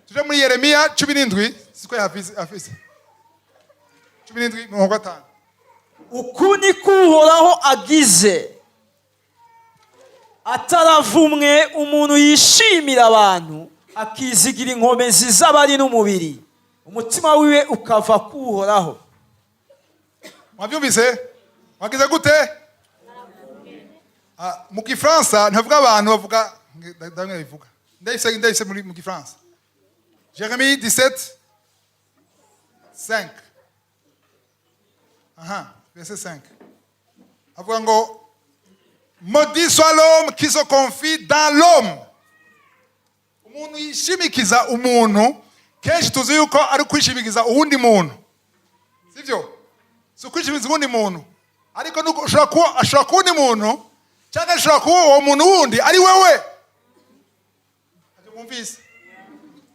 Tuje muri Yeremiya 17, siko yafise 17:5. Uku niko Uhoraho agize: ataravumwe umuntu yishimira abantu, akizigira inkomezi z'abari n'umubiri, umutima wiwe ukava ku Uhoraho. Mwabyumvise? Mwagize gute? Ah, mu Gifaransa ntavuga abantu, bavuga, ndamwe bivuga, ndayise muri mu Gifaransa. Jérémie 17 5, aha, verset 5, avuga ngo: "Maudit soit l'homme qui se confie dans l'homme." Umuntu yishimikiza umuntu, kenshi tuzi yuko ari kwishimikiza uwundi muntu, sivyo? Si ukwishimikiza uwundi muntu, ariko nuko ushobora kuba, ashobora kuba undi muntu, cyangwa ashobora kuba uwo muntu wundi ari wewe. Ntacyo mwumvise?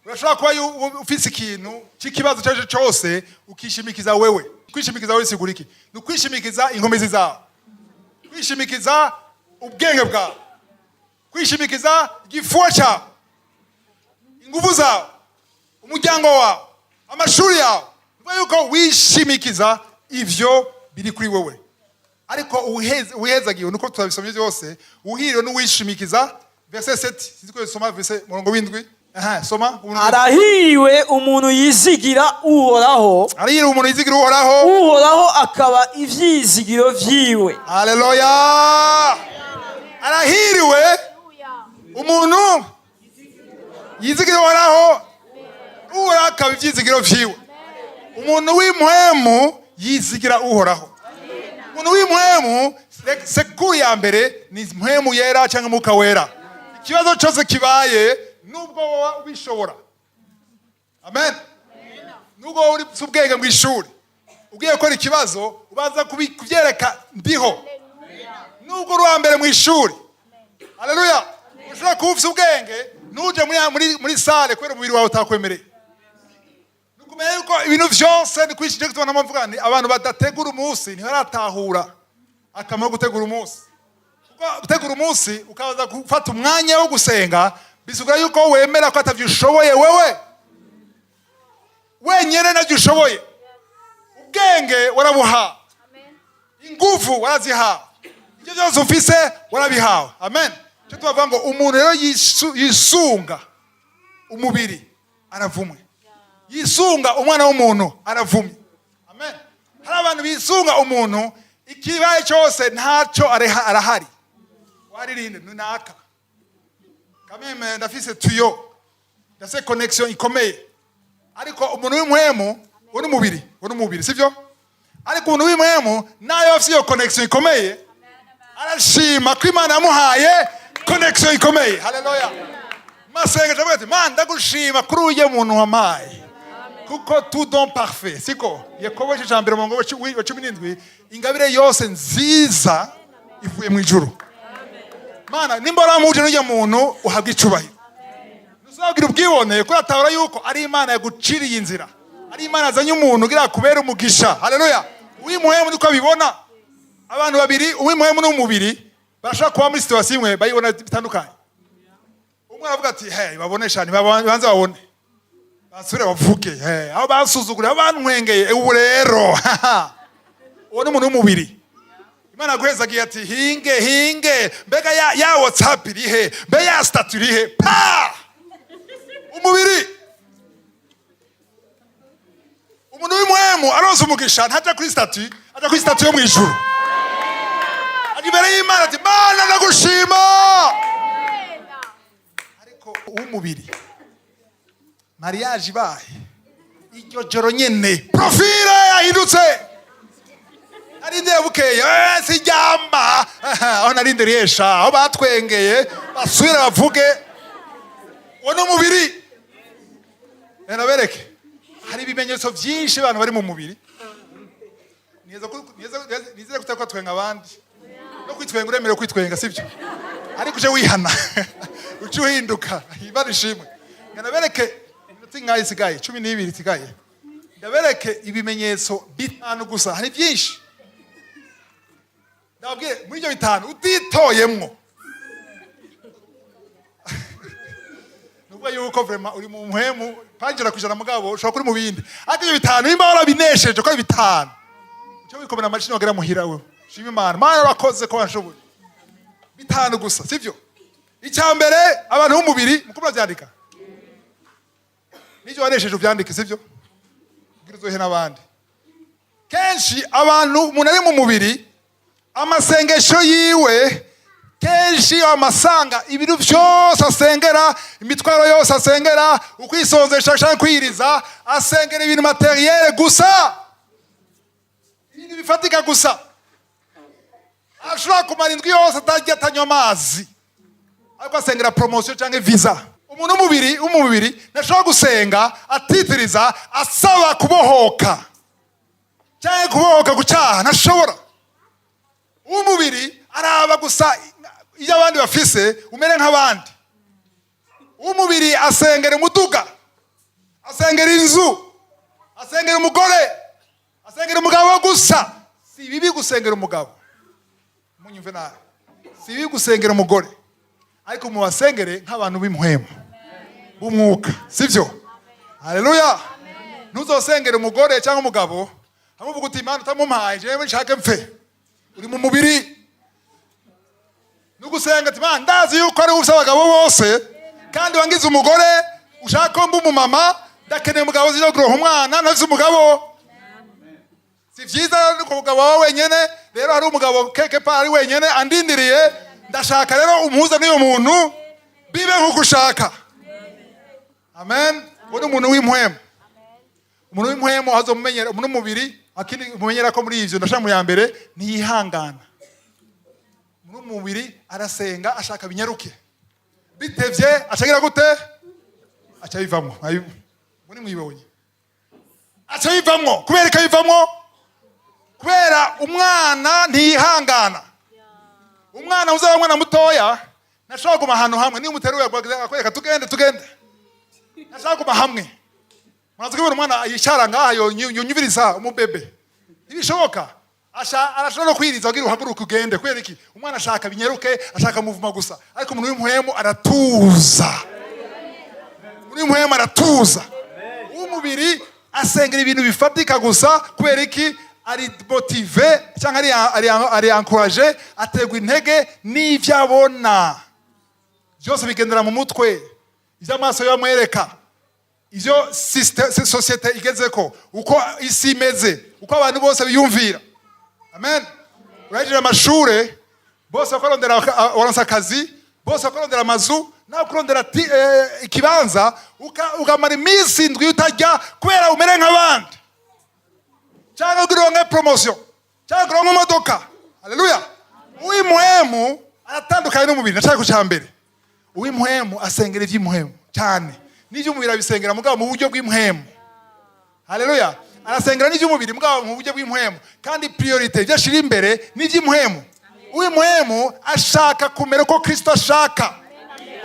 Urashobora kuba ufise ikintu cy'ikibazo icyo ari cyo cyose, ukishimikiza wewe. Kwishimikiza wewe sigura iki? Ni ukwishimikiza inkomezi zawe, kwishimikiza ubwenge bwawe, kwishimikiza igifuwa cyawe, ingufu zawe, umuryango wawe, amashuri yawe. Ni yuko wishimikiza ivyo biri kuri wewe. Ariko uhezagiwe, nuko turabisomye byose, uhiriwe n'uwishimikiza. Verset 7, sinzi ko soma verset, murongo w'indwi. Aha, soma umurongo. Arahiriwe umuntu yizigira Uhoraho. Arahiriwe umuntu yizigira Uhoraho. Uhoraho akaba ivyizigiro vyiwe. Haleluya! Arahiriwe umuntu yizigira Uhoraho, Uhoraho akaba ibyizigiro vyiwe. Umuntu w'impwemu yizigira Uhoraho. Umuntu w'impwemu, sekuru ya mbere ni Mpwemu Yera cyangwa Umwuka Wera. Ikibazo cyose kibaye, nubwo woba ubishobora, amen, nubwo wowe uri ubwenge mu ishuri, ugiye gukora ikibazo, ubanza kubyereka ndiho, nubwo uri uwa mbere mu ishuri. Haleluya! Ushobora kuba ufite ubwenge, ntuje muri salle kubera umubiri wawe utakwemereye. Ni ukumenya yuko ibintu byose ni kwishyura. Tubona mvuga ni abantu badategura umunsi, ntibaratahura akamaro ko gutegura umunsi. Kuko gutegura umunsi, ukaza gufata umwanya wo gusenga, bisigura yuko wemera ko atavyo ushoboye wewe wenyene, nabyo ushoboye. Ubwenge warabuhawe, ingufu warazihawe, ibyo byose ufise warabihawe. Amen. Icyo tubavuga ngo umuntu rero yisunga umubiri aravumwe, yisunga umwana w'umuntu aravumye. Amen. Hari abantu bisunga umuntu, ikibaye cyose ntacyo arahari, waririnde nunaka kameme, ndafise tuyo, ndafise connexion ikomeye. Ariko umuntu w'impwemu, uwo ni umubiri, uwo ni umubiri, sibyo? Ariko umuntu w'impwemu nayo afise iyo connexion ikomeye, arashima ko Imana yamuhaye connexion ikomeye. Haleluya! Masengesho avuga ati: "Mana, ndagushima kuri uyu muntu wampaye, kuko tout don parfait." Siko? Yakobo igice cya mbere, umurongo wa 17: "Ingabire yose nziza ivuye mu ijuru." Mana, nimba waramuje n'ujya muntu, uhabwa icubahiro. Ntuzagira ubwibone ko uratahura yuko ari Imana yaguciriye inzira, ari Imana yazanye umuntu kugira kubera umugisha. Haleluya! Uw'impwemu niko abibona. Abantu babiri, uw'impwemu n'umubiri, barashobora kuba muri situation imwe, bayibona bitandukanye. Umwe aravuga ati: "Hey, babonesha, banze babone, basubire bavuge, hey, aho basuzuguriye, aho bantwengeye, ubu rero." Uwo ni umuntu w'umubiri. Imana yaguhezagiye ati: "Hinge, hinge, mbega ya WhatsApp irihe? Mbe ya statut irihe?" Pa umubiri. Umuntu w'impwemu aronse umugisha, ntaja kuri statut, aja kuri statut yo mu ijuru. Aja imbere y'Imana ati: "Mana, ndagushima." Ariko uw'umubiri, mariage ibaye, iryo joro nyene profile yahindutse. Narindiriye bukeye, siryama aho narindiriye sha, aho batwengeye basubire bavuge. Uwo ni umubiri. Nabereke hari ibimenyetso byinshi abantu bari mu mubiri. Nizere kutari twenga abandi no kwitwenga. Uremerewe kwitwenga, sibyo? Ariko uje wihana, uce uhinduka. Imana ishimwe. Nabereke iminota ingahe isigaye? 12 isigaye. Ndabereke ibimenyetso bitanu gusa, hari byinshi. Ndababwire muri ibyo bitanu utitoyemwo. Ni Kuvuga yuko vraiment uri mu mpwemu 100%, mugabo ushobora kuri mu bindi. Ariko ibyo bitanu nimba warabinesheje ko ari bitanu, uca wikomera amashini wagera muhira wewe. Shima Imana, Mana urakoze ko wanshoboye. Bitanu gusa, sivyo? Icya mbere, abantu b'umubiri, muko muravyandika, n'ibyo wanesheje uvyandike, sivyo? Kugira uzohe n'abandi. Kenshi abantu, umuntu ari mu mubiri, amasengesho yiwe kenshi amasanga ibintu byose asengera, imitwaro yose asengera, ukwisonzesha cyangwa kwiriza, asengera ibintu matériel gusa, ibintu bifatika gusa. Ashobora kumara indwi yose atarya, atanywa amazi, ariko asengera promotion cyangwa visa. Umuntu w'umubiri ntashobora gusenga atitiriza asaba kubohoka cyangwa kubohoka ku cyaha, ntashobora. Uw'umubiri araba gusa iyo abandi bafise, umere nk'abandi. Uw'umubiri asengera umuduga, asengera inzu, asengera umugore, asengera umugabo gusa. Si bibi gusengera umugabo, munyumve nabi, si bibi gusengera umugore, ariko mubasengere nk'abantu b'impwemu, b'umwuka, sibyo? Haleluya! Ntuzosengere umugore cyangwa umugabo hamwe uvuga uti: "Imana utamumpaye, jewe nshake mpfe." Uri mu mubiri. Nugusenga ati: "Imana, ndazi yuko ari ufite abagabo bose kandi wangize umugore, ushaka ko mba umumama, ndakeneye umugabo zo kuronka umwana, ntafise umugabo si vyiza, nuko umugabo wawe wenyene. Rero hari umugabo quelque part ari wenyene andindiriye, ndashaka rero umuhuza n'uyo muntu, bibe nk'uko ushaka." Amen. Uwo ni umuntu w'impwemu. Umuntu w'impwemu azomumenyera. Umuntu w'umubiri akindi mumenyera ko muri ivyo, ndashaka mu ya mbere, ntiyihangana. Umuntu w'umubiri arasenga ashaka binyaruke, bitevye acagira gute? Aca bivamwo. Muri mwibonye aca bivamwo. Kubera ko bivamwo, kubera umwana ntiyihangana. Umwana uzaba umwana mutoya ntashobora kuguma ahantu hamwe. Niba umuteruye akwereka: "Tugende, tugende." Ntashobora kuguma hamwe. Murazi kubona umwana yicara ngaha yonyubiriza umubebe, ntibishoboka. Arashobora no kwiriza kugira uhaguruke ugende. Kubera iki? Umwana ashaka binyaruke, ashaka muvuma gusa. Ariko umuntu w'impwemu aratuza. Umuntu w'impwemu aratuza. Uw'umubiri asengera ibintu bifatika gusa. Kubera iki? Ari motivé cyangwa ari encouragé, aterwa intege n'ibyo abona. Byose bigendera mu mutwe, ibyo amaso yamwereka, ibyo société igezeko, uko isi imeze, uko abantu bose biyumvira. Amen. Urahejeje amashure, bose bakarondera, waronse akazi, bose bakarondera amazu, nawe kurondera ikibanza, ukamara iminsi 7 utarya kubera umere nk'abandi, cyangwa kugira uronke promotion, cyangwa kuronke imodoka. Haleluya! Uw'impwemu aratandukanye n'umubiri. Nashaka ku cya mbere, uw'impwemu asengera iby'impwemu cyane, n'iby'umubiri abisengera mugabo mu buryo bw'impwemu. Haleluya! Arasengera n'iby'umubiri mugabo mu buryo bw'impwemu, kandi priorité, ibyo ashira imbere n'iby'impwemu. Uw'impwemu ashaka kumera uko Kristo ashaka.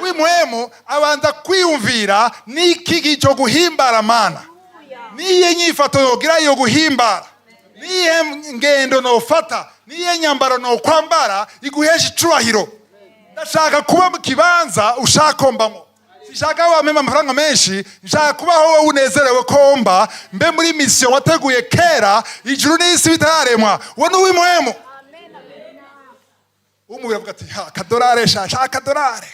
Uw'impwemu abanza kwiyumvira: n'iki cyo guhimbara Mana? Niye nyifato yogira yo guhimbara? Niye ngendo nofata? Niye nyambaro nokwambara iguhesha icubahiro? Ndashaka kuba mu kibanza ushaka mbamo. Sinshaka wamema amafaranga menshi, nshaka kubaho wowe unezerewe ko mba mbe muri mission wateguye kera ijuru n'isi bitararemwa. Uwo ni uw'impwemu. Umubiri avuga ati: "Ha, akadorare sha, shaka akadorare.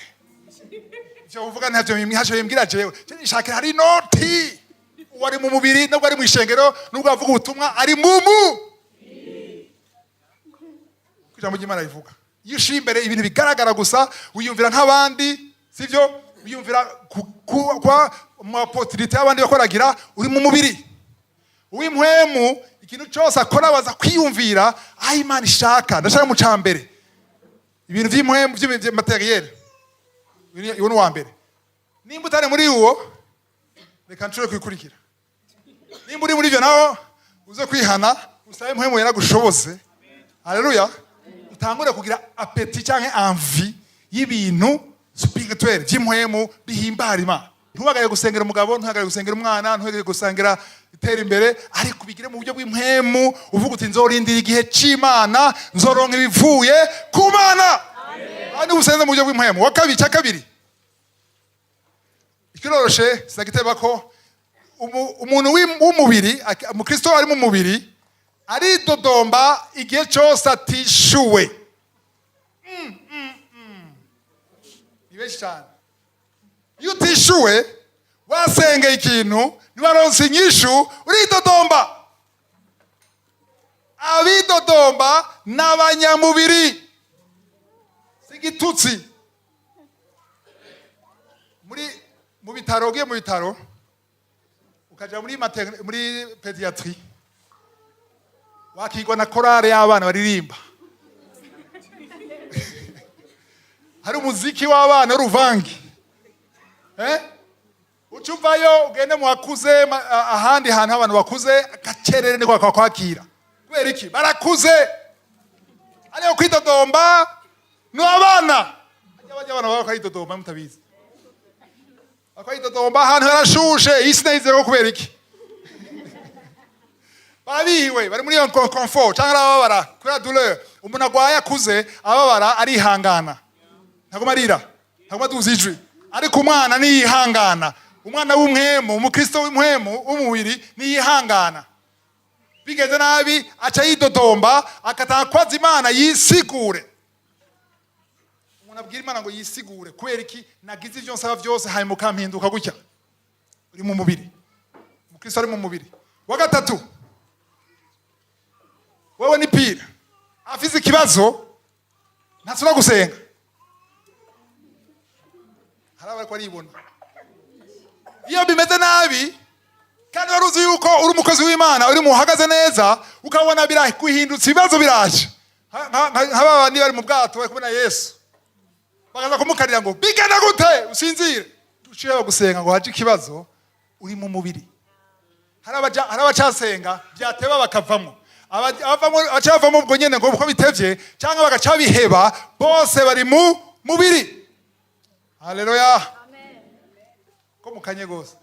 Ivyo uvuga ntavyo ntacyo bimbwira jewe, je nishakira hari inoti." Uwo ari mu mubiri, nubwo ari mu ishengero, nubwo avuga ubutumwa, ari mumu. Uko ijambo ry'Imana rivuga, iyo ushyira imbere ibintu bigaragara gusa, wiyumvira nk'abandi, sibyo? Wiyumvira kuba mu opportunité y'abandi bakoragira, uri mu mubiri. Uw'impwemu ikintu cyose akora baza kwiyumvira aho Imana ishaka. Ndashaka mu cambere ibintu by'impwemu, by'matériel. Uwo ni uwa mbere. Nimba utari muri uwo, reka nshobore kwikurikira. Nimba uri muri ibyo naho, uze kwihana, usabe impwemu yaragushoboze. Haleluya! Utangure kugira appétit cyangwa envie y'ibintu spirituel, by'impwemu, bihimbara Imana. Ntubagaye gusengera umugabo, ntubagaye gusengera umwana, ntubagaye gusengera itera imbere, ariko ubigire mu buryo bw'impwemu, uvuga uti: "Nzorindira igihe c'Imana, nzoronka ibivuye ku Mana." Kandi ubusenze mu buryo bw'impwemu. Wa kabiri, icya kabiri, Kiroroshe, sinagiteba ko umuntu w'umubiri, umukristo ari mu mubiri, aridodomba igihe cyose atishuwe. Ni benshi cyane. Iyo utishuwe, wasengeye ikintu ntiwaronse inyishu, uridodomba. Abidodomba ni abanyamubiri, si igitutsi. Muri mu bitaro, ugiye mu bitaro ukaja muri pédiatrie, wakigwa na korale y'abana baririmba, hari umuziki w'abana w'uruvangi, eh? Uca uvayo ugende mu bakuze, ahandi hantu abantu bakuze, agacerere niko bakakwakira. Kubera iki? Barakuze. Ariyo kwidodomba ni abana. Hajya bajya abana baba bakaridodomba, mutabizi, bakaridodomba. Ahantu harashushe, isi nayizero. Kubera iki? Barabihiwe, bari muri iyo confort, cyangwa arababara kubera douleur. Umuntu agwaye akuze ababara arihangana, ntaguma arira, ntaguma aduza ijwi. Ariko umwana niyihangana. Umwana w'umwemu, umukristo w'umwemu w'umubiri niyihangana. Bigenze nabi aca yidodomba, akatanga kwaza Imana yisigure. Umuntu abwira Imana ngo yisigure: kubera iki nagize ibyo nsaba byose hanyuma ukampinduka gutya? Uri mu mubiri, umukristo ari mu mubiri. Wa gatatu wewe ni pire, afise ikibazo ntasubira gusenga. Hari abariko aribona iyo bimeze nabi, kandi wari uzi yuko uri umukozi w'Imana, uri muhagaze neza, ukabona biraguhindutse, ibibazo biraje. Nka ba bandi bari mu bwato bari kumwe na Yesu, bakaza kumukarira ngo bigenda gute usinzire? Uciye gusenga ngo haje ikibazo, uri mu mubiri. Hari abacasenga byateba bakavamo. Abaca bavamo ubwo nyene ngo uko bitevye, cyangwa bagaca biheba. Bose bari mu mubiri. Haleluya! Ko mukanye gose,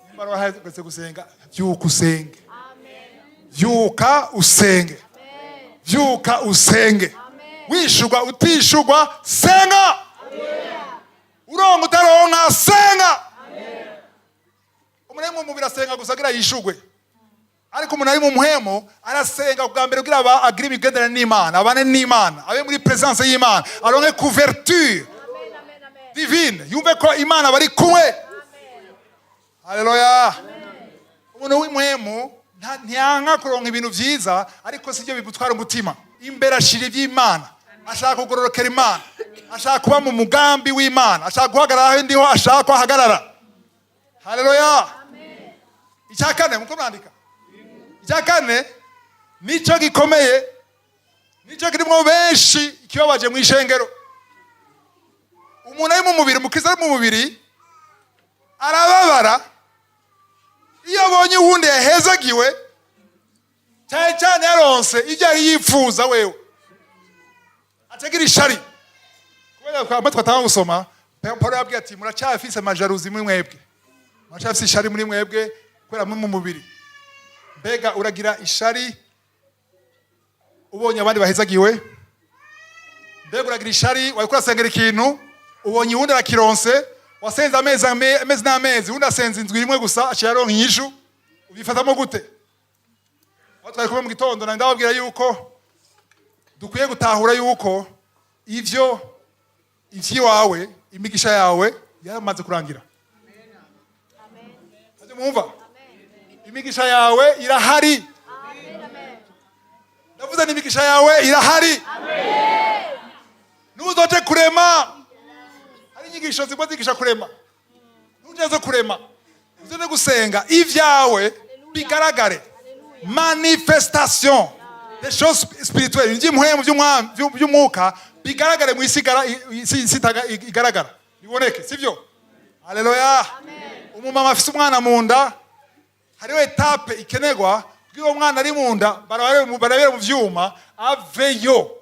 nimba wahagaze gusenga, vyuka usenge, vyuka usenge, vyuka usenge. Wishurwa utishurwa, senga. Uronka utaronka, senga. Umuntu ari mu mubiri asenga gusa agira yishurwe, ariko umuntu ari mu muhemo arasenga bwa mbere kugira agire imigenderanire n'Imana, abane n'Imana, abe muri présence y'Imana, aronke couverture divine, yumve ko Imana bari kumwe. Haleluya! Umuntu w'imuhemu ntiyanka kuronka ibintu vyiza, ariko sibyo bimutwara umutima. Imbere ashira iby'Imana, ashaka kugororokera Imana, ashaka kuba mu mugambi w'Imana, ashaka guhagarara aho ndiho ashaka ko ahagarara. Haleluya! Icya kane, muko mwandika, icya kane nicyo gikomeye, nicyo kirimo benshi ikibabaje mu ishengero. Umuntu ari mu mubiri, umukristo ari mu mubiri, arababara iyo abonye uwundi yahezagiwe, cyane cyane yaronse ibyo yari yifuza wewe, atagira ishari. Kubera ko twatanga gusoma, Paul yabwiye ati: "Muracyafise ama jalousie muri mwebwe, muracyafise ishari muri mwebwe kubera muri mu mubiri." Mbega uragira ishari ubonye abandi bahezagiwe? Mbega uragira ishari wariko urasengera ikintu, ubonye uwundi arakironse? Wasenze amezi, amezi n'amezi, uwundi asenze indwi rimwe gusa aciye aronka inyishu. Ubifatamo gute? Aho twari kumwe mu gitondo, nari ndababwira yuko dukwiye gutahura yuko ivyo ivy'iwawe, imigisha yawe yaramaze kurangira. Aje mwumva, imigisha yawe irahari. Ndavuze ni imigisha yawe irahari, nuzoje kurema. Hari inyigisho zimwe zigisha kurema. Ntuze kurema, uze gusenga ivyawe bigaragare, manifestation des choses spirituelles, iby'impwemu by'umwuka bigaragare mu isi, isi igaragara, biboneke, sivyo? Haleluya! Umumama afise umwana mu nda, hariho étape ikenerwa kugira uwo mwana ari mu nda barabere mu vyuma aveyo.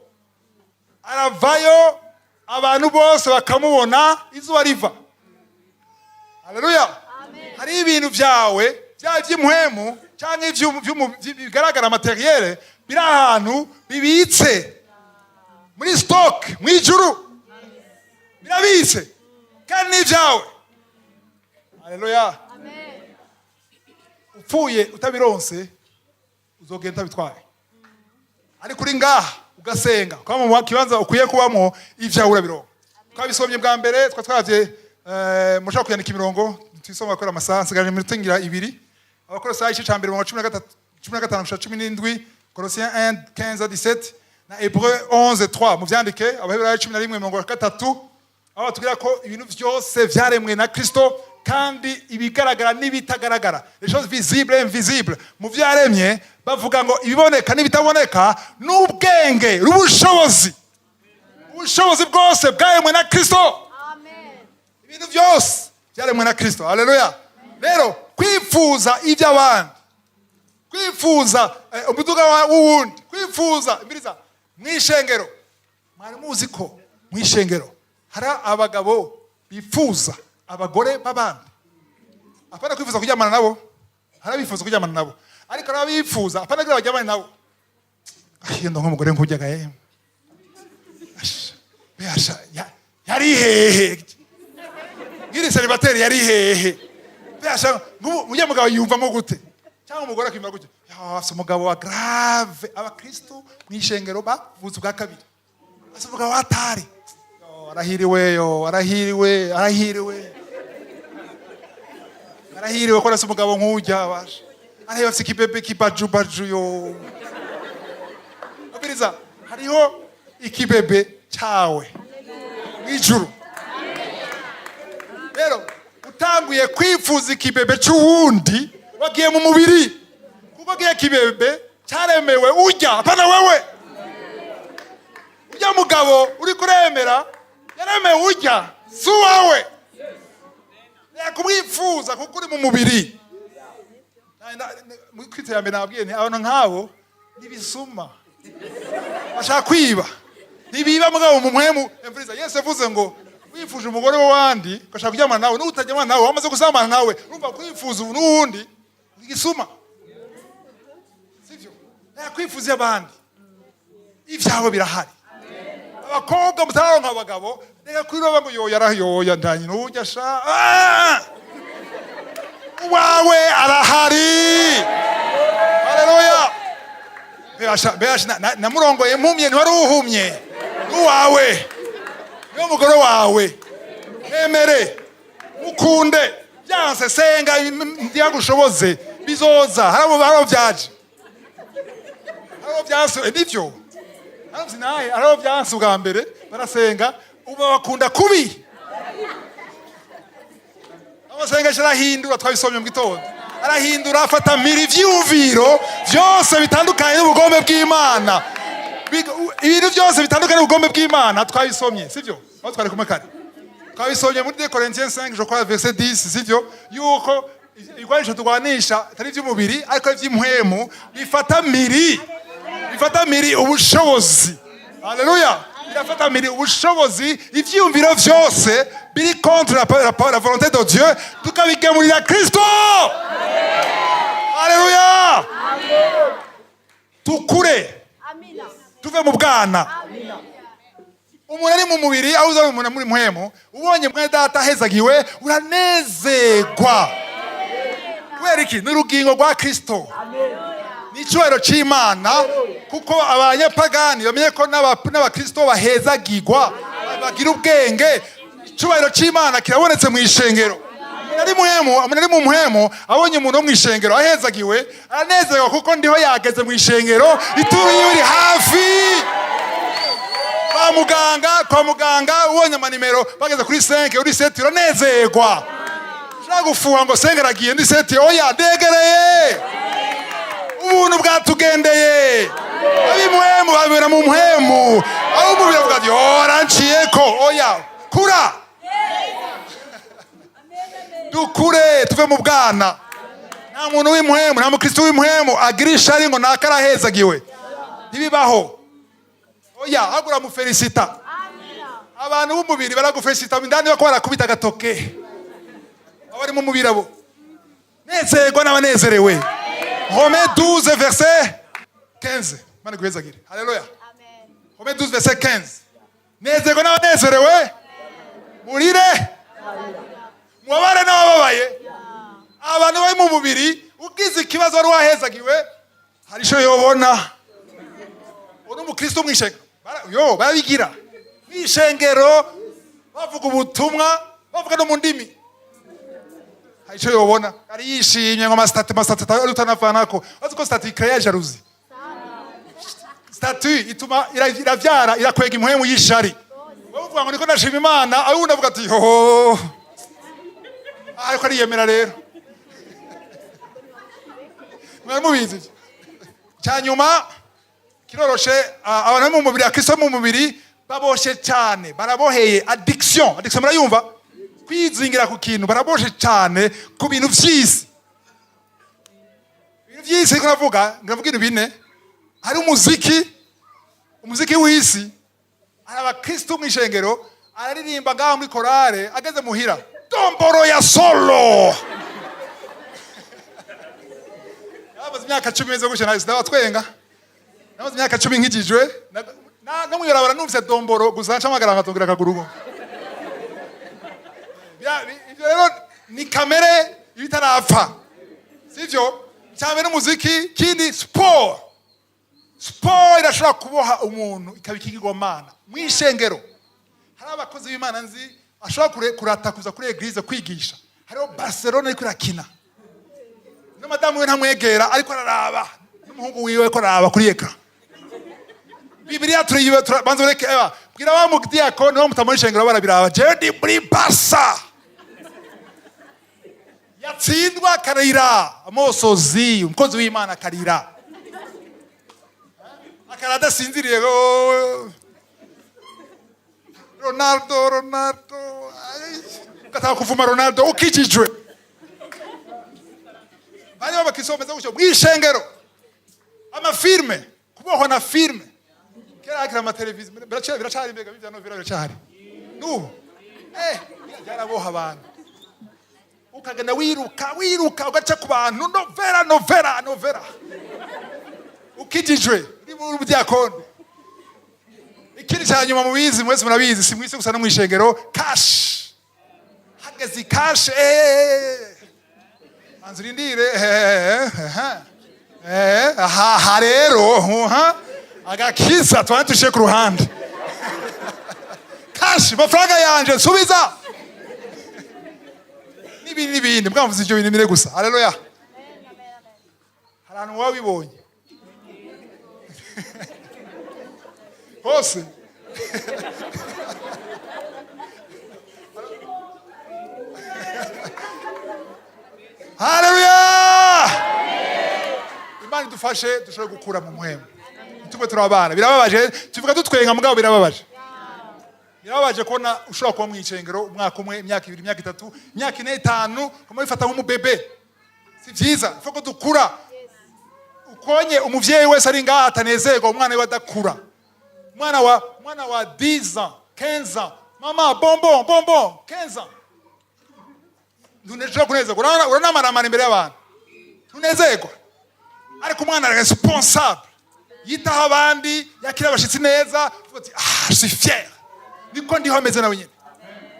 Aravayo, abantu bose bakamubona izuba riva. Haleluya! Hariho ibintu vyawe, byaba iby'impwemu cyangwa bigaragara matériel, biri ahantu bibitse muri stock mu ijuru, birabitse kandi ni ibyawe. Haleluya. Upfuye utabironse, uzogenda utabitwaye. Ariko uri ngaha ugasenga, ukaba mu kibanza ukwiye kubamo, ivyawe urabironka. Twabisomye bwa mbere, twaravye, mushobora kuyandika imirongo tuyisoma kubera amasaha nsigaje iminota ngira 2. Abakolosayi igice ca mbere, mirongo 13, 15 gushika 17, Colossiens 1 15 à 17 na Hébreu 11 3, muvyandike. Abaheburayo 11 mirongo 3, aho batubwira ko ibintu vyose vyaremwe na Kristo, kandi ibigaragara n'ibitagaragara, les choses visibles et invisibles. Mu vyaremye bavuga ngo ibiboneka n'ibitaboneka, n'ubwenge n'ubushobozi, ubushobozi bwose bwaremwe na Kristo. Ibintu byose byaremwe na Kristo. Haleluya. Rero kwifuza iby'abandi, kwifuza umuduga w'uwundi, kwifuza imbiriza mw'ishengero. Mwari muzi ko mw'ishengero hari abagabo bifuza abagore b'abandi? Apana kwifuza kuryamana nabo. Hari abifuza kuryamana nabo, ariko hari abifuza apana kugira baryamane nabo. Ah, iyo ndonka umugore nk'urya gaye. Asha, besha, yari hehe ngiri célibataire? Yari hehe? Besha, ngubu ujya mugabo yumvamo gute? Cyangwa umugore akiyumva gute? Ya, afise umugabo wa grave. Abakristo mw'ishengero bavuze ubwa kabiri, afise umugabo wa atari. Yo, arahiriwe, yo, arahiriwe, arahiriwe, arahiriwe ko arafise umugabo nk'ujya. Basha, arahiriwe, afise ikibebe kibajubaju. Yo, abiriza, hariho ikibebe cyawe mw'ijuru. Rero utanguye kwifuza ikibebe c'uwundi, wagiye mu mubiri, kuko kiya kibebe cyaremewe urya, apana wewe. Urya mugabo uri kuremera yaremewe urya, si uwawe. Kumwifuza kuko uri mu mubiri. Mu kwiterambere nababwiye nti abantu nk'abo n'ibisuma bashaka kwiba, ntibiba mugabo mu mpwemu. Emvuriza, Yesu yavuze ngo wifuje umugore w'abandi ugashaka kuryamana nawe, n'utaryamana nawe wamaze gusambana nawe. Urumva kwifuza ubu n'uwundi igisuma, sivyo? Kwifuza abandi, ibyawe birahari. Abakobwa mutararonka abagabo, reka kwiroba ngo yoya arayoya ndanye n'ujya sha. Ah! Uwawe arahari. Haleluya. Beyasha, beyasha, namurongoye mpumye, ntiwari uhumye. Uwawe niwo mugore wawe, mwemere, mukunde. Byanse, senga ndiyagushoboze, bizoza. Harabo byaje, harabo byanse. Nivyo harabo naye, harabo byanse ubwa mbere, barasenga, ubu bakunda kubi. Amasengesho arahindura, twabisomye mu gitondo. Arahindura, afata mpiri ivyiyumviro vyose bitandukanye n'ubugombe bw'Imana. Ibintu byose bitandukanye n'ubugombe bw'Imana, twabisomye, sivyo? Aho twari kumwe kare, twabisomye muri 2 Corinthiens 5, je crois, verset 10, sivyo? Yuko ibigwanisho turwanisha atari ivy'umubiri, ariko ari ivy'impwemu, bifata miri ubushobozi. Haleluya. Birafata miri ubushobozi, ivyiyumviro vyose biri contre la volonté de Dieu, tukabigemurira Kristo. Haleluya. Tukure, tuve mu bwana. Umuntu ari mu mubiri, aho uzabona umuntu muri mpwemu, ubonye mwene data ahezagiwe uranezerwa. Kubera iki? Ni urugingo rwa Kristo, ni icyubahiro cy'Imana, kuko abanyapagani bamenye ko n'abakristo bahezagirwa, bagira ubwenge. Icyubahiro cy'Imana kirabonetse mu ishengero. Umuntu ari muhemu, umuntu ari mu muhemu, abonye umuntu wo mu ishengero ahezagiwe aranezerwa, kuko ndiho yageze mu ishengero, ituru yiwe iri hafi. Kwa muganga, kwa muganga, ubonye amanimero bageze kuri 5, uri 7, uranezerwa. Ushaka gufuha ngo 5 aragiye, ndi 7, oya, ndegereye. Ubuntu bwatugendeye. Ab'imuhemu babera mu muhemu, aho umubiri avuga ati aranciyeko. Oya, kura, dukure, tuve mu bwana. Nta muntu w'imuhemu, nta mukristo w'imuhemu agira ishari ngo naka arahezagiwe, ntibibaho. Oya, ahubwo uramufelicita. Abantu b'umubiri baragufelicita indani bako barakubita agatoke. Abari mu mubiri abo, nezerwa n'abanezerewe. Romains 12 verset 15. Mana guhezagire. Haleluya. Romains 12 verset 15: nezerwa n'abanezerewe, murire, mubabare n'abababaye. Ugize ikibazo wari wahezagiwe, hari ico yobona. Uri umukristo mw'ishengero. Yo barabigira mw'ishengero, bavuga ubutumwa, bavuga no mu ndimi, hari ico yobona. Ari yishimye ngo ama statut, ama statut utanavanako. Azi ko statut icréa jalousie. Statut ituma iravyara, irakwega impwemu y'ishari. Wowe uvuga ngo niko ndashima Imana, aho undi avuga ati hoho, ariko ariyemera. Rero mwari mubizi ivyo. Cya nyuma kiroroshe. Abantu bo mu mubiri, akristo bo mu mubiri, baboshe cyane, baraboheye addiction. Addiction murayumva? Kwizingira ku kintu. Baraboshe cyane ku bintu vy'isi, ibintu vy'isi. Ariko ndavuga ibintu bine. Hari umuziki, umuziki w'isi. Hari abakristo mw'ishengero, araririmba ngaho muri korale, ageze muhira domboro ya solo. Namaze imyaka 10 meze gutyo, sinabatwenga. Namaze imyaka 10 nkijijwe. No mwibarabara numvise domboro gusa ncamagara nkatongera akaguru. Ivyo rero ni kamere iba itarapfa, sivyo? Cyane n'umuziki. Kindi, sport. Sport irashobora kuboha umuntu, ikaba ikigirwamana. Mw'ishengero hari abakozi b'Imana nzi ashobora kurata kuza kuri église kwigisha, hariho Barcelona ariko irakina, no madamu we ntamwegera, ariko araraba n'umuhungu wiwe, ariko araraba kuri écran. Bibiliya turiyiba. Banza ureke eba bwira wa mudiyakoni wo mutamuri ishengero, barabiraba. Jewe ndi muri Barca. Yatsindwa akarira amosozi, umukozi w'Imana akarira, akara adasinziriye. Oh. Ronaldo, Ronaldo, ay, ugataka kuvuma Ronaldo ukijijwe. Bari babakristo bameze gutyo mw'ishengero. Ama film, kubohwa na film. Kera hakiri amateleviziyo, biracari mbega bivya novela biracari nubu. Byaraboha abantu, ukagenda wiruka, wiruka, ugaca ku bantu, novela, novela, novela, ukijijwe uri mu budiakoni. Ikindi cya nyuma mubizi mwese, murabizi, si mwisi gusa, no mw'ishengero, cash. Hageze cash, banza urindire. Aha rero agakiza twari tushiye ku ruhande. Cash, amafaranga yanje nsubiza, n'ibindi n'ibindi. Mwavuze ibyo bintu bine gusa. Haleluya! Hari ahantu waba wibonye hose. Haleluya! Imana idufashe dushobore gukura mu muhemu, ntitube turi abana. Birababaje, tuvuga dutwenga, mugabo birababaje. Birababaje kubona ushobora kuba mu icengero umwaka umwe, imyaka 2, imyaka 3, imyaka 4, 5, ukaba wifata nk'umubebe. Si byiza ifa ko dukura. Ukonye umuvyeyi wese ari ngaha atanezerwa umwana we adakura. Umwana wa 10 ans, 15 ans, mama, bonbon, bonbon, 15 ans, ntuneshobora kunezerwa. Uranamaramara imbere y'abantu, ntunezerwa. Ariko umwana ari responsable, yitaho abandi, yakira abashitsi neza, uvuga ati: "Ah, je suis fier." Niko ndiho ameze nawe nyine.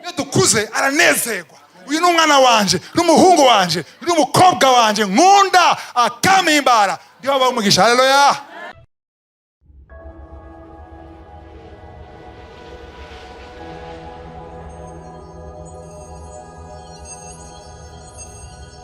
Iyo dukuze aranezerwa: uyu ni umwana wanje, ni umuhungu wanje, ni umukobwa wanje nkunda, akampimbara. Ndiho abaho umugisha. Haleluya!